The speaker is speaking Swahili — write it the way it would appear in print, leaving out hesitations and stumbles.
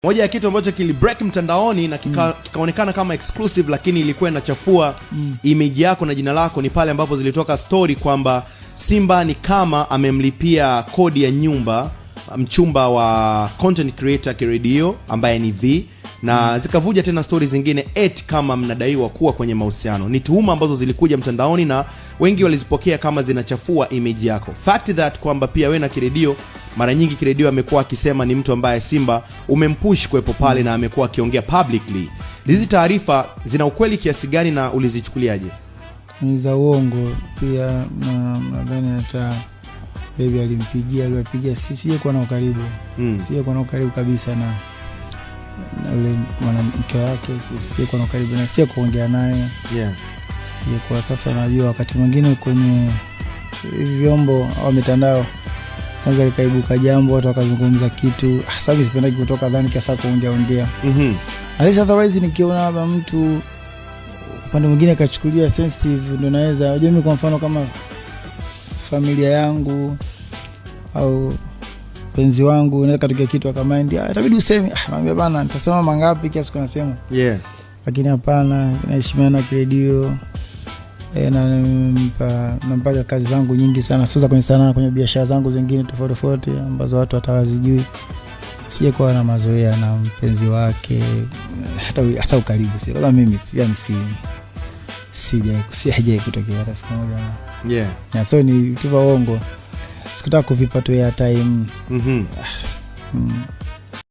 Moja ya kitu ambacho kilibreak mtandaoni na kikaonekana kama exclusive, lakini ilikuwa inachafua image yako na jina lako ni pale ambapo zilitoka story kwamba Simba ni kama amemlipia kodi ya nyumba mchumba wa content creator Kiredio ambaye ni V, na zikavuja tena stori zingine eti kama mnadaiwa kuwa kwenye mahusiano. Ni tuhuma ambazo zilikuja mtandaoni na wengi walizipokea kama zinachafua image yako. Fact that kwamba pia we na Kiredio, mara nyingi Kiredio amekuwa akisema ni mtu ambaye Simba umempush kuwepo pale na amekuwa akiongea publicly. Hizi taarifa zina ukweli kiasi gani na ulizichukuliaje? Ni za uongo pia, na nadhani hata baby alimpigia, aliwapigia, siyekuwa na ukaribu, siyekuwa na ukaribu kabisa na yule mwanamke wake, siyekuwa na ukaribu na siye kuongea naye, siyekuwa. Sasa unajua wakati mwingine kwenye hivi vyombo au mitandao kwanza likaibuka jambo, watu wakazungumza kitu. Ah, sasa sipendaki kutoka dhani kiasa kuongea ongea. At least otherwise nikiona labda mtu upande mwingine kachukulia sensitive, ndo naweza, unajua mimi kwa mfano kama familia yangu au mpenzi wangu naweza katokea kitu akamind, ah, itabidi useme. Ah, naambia bana, nitasema mangapi kiasi kunasema, lakini hapana, naheshimiana Kiredio e, nampaga kazi zangu nyingi sana, sio za kwenye sanaa, kwenye biashara zangu zingine tofauti tofauti ambazo watu hatawazijui. Sijakuwa na mazoea na mpenzi wake hata ukaribu si kwanza mimi si yani si sija si haijai kutokea hata siku moja. Na so ni vitu vya uongo, sikutaka kuvipa tu airtime.